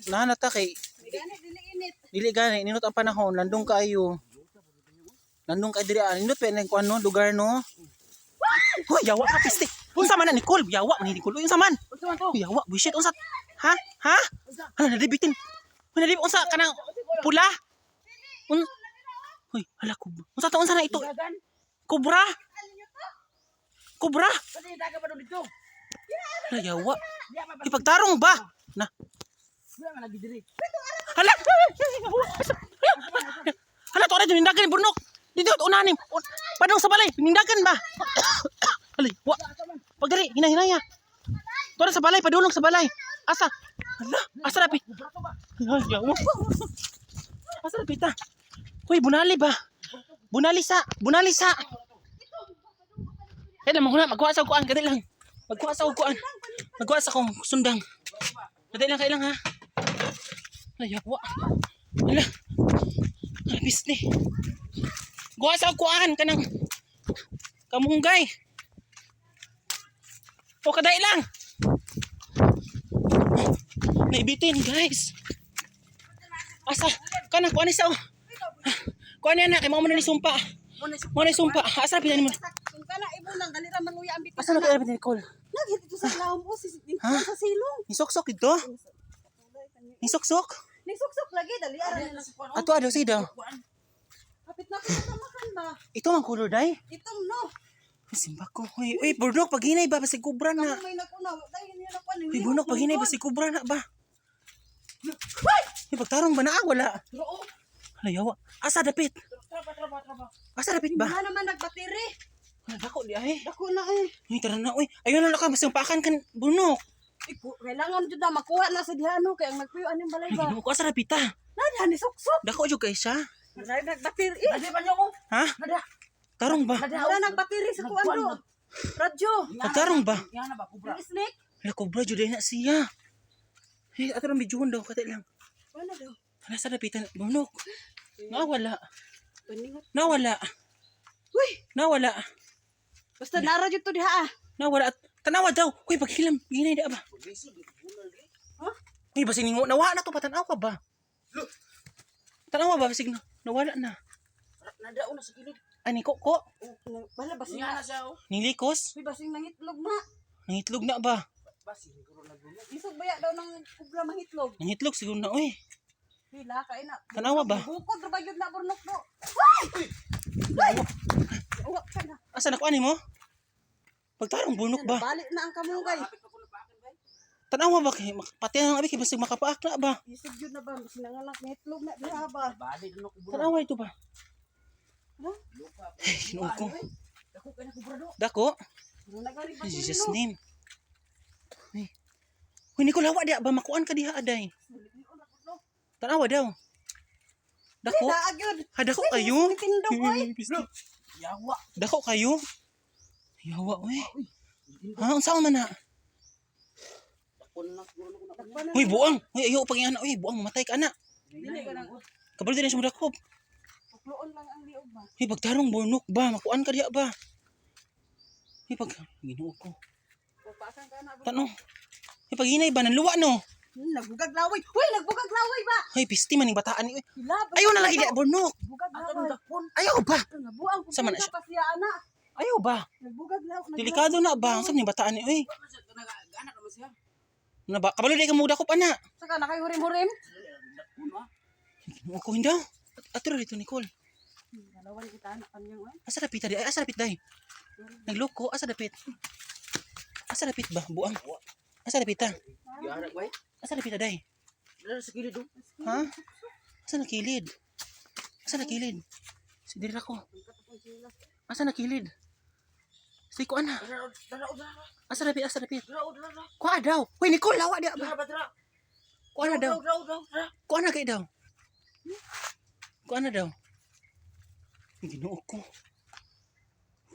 Nahanata kay Gani dili init. Dili gani ninot ang panahon, landong kaayo. Landong kay diri ah, nindot pa nang kuan no, lugar no. Hoy, yawa ka piste. Unsa man na Nicole? Yawa man ni Nicole. Uy, unsa man? Unsa man to? Uy, yawa, bullshit unsa? Ha? Ha? Hala nadibitin. Hoy, nadib unsa kanang pula? Un Hoy, hala ko. Unsa to, unsa na ito? Dagan. Kobra? Kobra? Kasi dagan pa dito. Hala, yawa. Diya pa ba? Ipagtarong ba? Na. Wala man lagi diri. Hala! Hala, to na nindagan burnok. Dito unanim. Padong sa balay, nindagan ba? Hala, wa. Pagdali, hina-hinaya. To na sa balay, padulong sa balay. Asa? Hala, asa rapi? Hala, yawa. Asa rapi ta? Hoy, bunali ba? Bunali sa, bunali sa. Kaya lang, maguna, magkuha sa kuan, kadali lang. Magkuha sa kuan. Magkuha sa kong sundang. Kadali lang, kailang ha. Ay, yawa. Hala. Hala, bisni. Guwa sa kuan kanang kamunggay. O kaday lang. Naibitin, guys. Asa kanang kuan isa oh. Kuan na kay mao man ni sumpa. Mao ni sumpa. Asa pila nimo? Kung kana imo lang dali ra manguya ang bitin. Asa na kay Nicole? Nagit ito sa lahom o si Ha? sa silong. Nisuksok dito? Nisuksok? Nisuksok lagi dali ara nila. Ato adaw say daw. Kapit na ko sa makan ba. Ito ang color day. Itong no. Simba ko. Uy, uy, burnok paghinay ba basig kubra na. Kamo may naguna dai niya na kuan. Uy, burnok paghinay basig kubra na ba. Uy, pagtarong ba na ah, wala. Hala, yawa. Asa dapit? Asa dapit ba? Wala naman nagbateri. Wala, dako di ay. Dako na eh. Uy, tara na. Uy, ayun na ka basig pakan kan burnok. Iku, kailangan jud na makuha na sa diha no kay ang nagpuyo aning balay Ay, ba. Ginoo ko asa dapit ah. Na diha ni suksok. Dako jud kay siya. Wala nagbateri. Eh, Dali pa niyo ko. Ha? Nada. Tarong ba? wala nagbateri sa kuan do. Radyo. Pagtarong ba? Yan na ba kubra? Yung snake. Hala, kubra jud ay na siya. Hey, ato lang bidyuhon daw katay lang. Wala daw. Hala sa dapitan burnok. Nawala. Paningot. Nawala. Uy, Nawala. basta nara jud to diha ah. Nawala at tanawa daw. Uy, paghilam, ginay da ba? Ha? Uy, basig ningo nawa na to patanaw ka ba? Tanawa ba basig na nawala na. Nada una sa kilid. Ani ko ko Wala basing Yan na siya oh. nilikos, Uy, basing nangitlog na. nangitlog na ba? Basi siguro nagulo. Isog baya daw ng kubra mangitlog. Nangitlog siguro na uy. Hila kay na. Tanawa ba? Bukod ra ba gyud na burnok do. Uy! Uy! Uwa ka na. Asa na ko ani mo? Pagtarong bunok ba? Balik na ang kamunggay. Tanawa ba kay pati ang abi kay basig makapaak na ba? Isog jud na ba basing nanganak nangitlog na diha ba. Bali na kubra. Tanawa ito ba? Ha? Lupa. Ay, Ginoo ko. Dako kay na kubra do. Dako. Wala gani In bateri Jesus no. name. Uy. Uy, Nicole, hawa diya ba? Makuan ka diha, aday. Tanawa daw. Dako. Daag gyud. Ha, dako kayo. Tindog oy. Yawa. Dako kayo. Yawa, uy. Ha, unsa man na? Dako na siguro na ko na. Uy, buang. Uy, ayaw pag ingana. Uy, buang, mamatay ka na. Dili ka nang Kabalo din siya modakop. pukloon lang ang liog ba. Uy, pagtarong burnok ba? Makuan ka diha ba? Uy, pag Ginoo ko. Pupakan ka na. Tano. Uy, pag hinay ba nanluwa no? Nagbugag laway. Uy, nagbugag laway ba? Uy, pisti man ning bataan ni. Uy, Hila. ayaw na lagi diha burnok. Bugag Ato laway. dakpon. Ayaw ba? Nabuang ko Sama na siya. pa siya ana. Ayaw ba? Nagbugag laway. Delikado na ba? Unsa man ning bataan ni? Uy, Gana naman siya. na ba? Kabalo di ka modakop ana. Saka na kayo hurim-hurim. Dakpon ah. Ginoo ko hindaw. Ato ra dito Nicole. Dalawan kita anak kanyang oy. Asa dapit di? Ay, asa dapit day? Nagloko, asa dapit? Asa dapit ba? Buang. Asa dapit ta? Yara bay. Asa dapit day? Dala sa kilid do. Ha? Asa nakilid? Asa nakilid? Si diri ko. Asa nakilid? Si ko ana. Dala dala dala. Asa dapit? Asa dapit? Dala dala. Kuha daw. Hoy Nicole, lawa dia ba? Dala ba dala. Kuha na daw. Dala dala dala. Kuha na kay daw. Kuha na daw. Ay, Ginoo ko.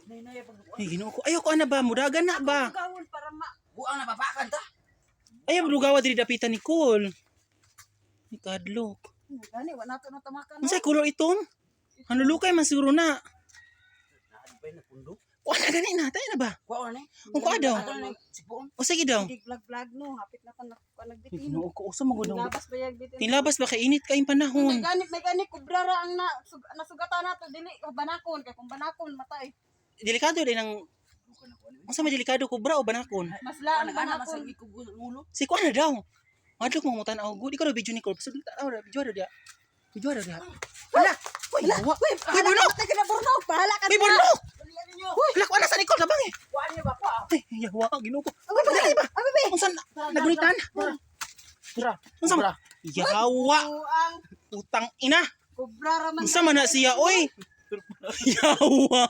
Nay nay pag Ay, Ginoo ko. Ayaw ko ana ba? Mudagan na ba? Gawon para ma buang na papakan ta. Ayaw lugawa diri dapitan Nicole. Ni kadlok. Gani wa nato na tamakan. Unsay color itom? Hanulukay man siguro na. Naadbay na pundo. Wala gani na, tayo na ba? Kuha na ni. Kung kuha daw. Ato na ni. Sipuon. O sige daw. Sige, vlog-vlog no. Hapit na pa na nagbitin. Ginoo ko, usa magud ang Labas ba yung bitin? Tinlabas ba kay init kayong panahon? May gani kubra ra ang na, nasugatan nato dili banakon kay kung banakon matay. Delikado din ang Unsa may delikado, kubra o banakon? Mas laan Ana ana mas banakon. ikugulo. Si kuha na daw. Madlok mo mutan aw gud. Ikaw daw video ni Cole. Pasud ta daw video daw dia. Video daw dia. Wala. Uy, yawa. Uy, Uy, bunok. Patay ka na burnok, bahala ka Uy, na. bunok. Ninyo. Wala ko ana sa Nicole tabang eh. Kuha niyo ba kuha? Ay, yawa Ginoo ko. Uy, dali ba? Abi be. Unsa nagunitan? Tara. Unsa man? Yawa, Ang utang ina. kubra ra man. Unsa man na siya oy? Yawa.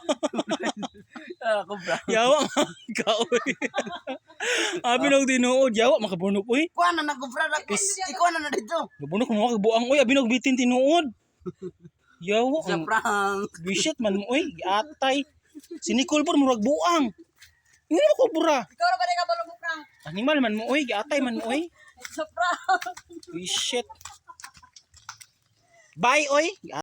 Ah, kubra. Yawa ka oy. Abi nang tinuod, yawa makabunok oy. Kuha na na kubra na. Ikuha na na dito. Nabunok mo buang oy, abi nagbitin tinuod. Yawa Sa ang prank. bisit man mo oy, giatay. Si Nicole po murag buang. Hindi mo ko bura. Ikaw ra ba ka balong mo prank? Animal man mo oy, giatay man mo oy. Sa prank. Bisit. Bye oy.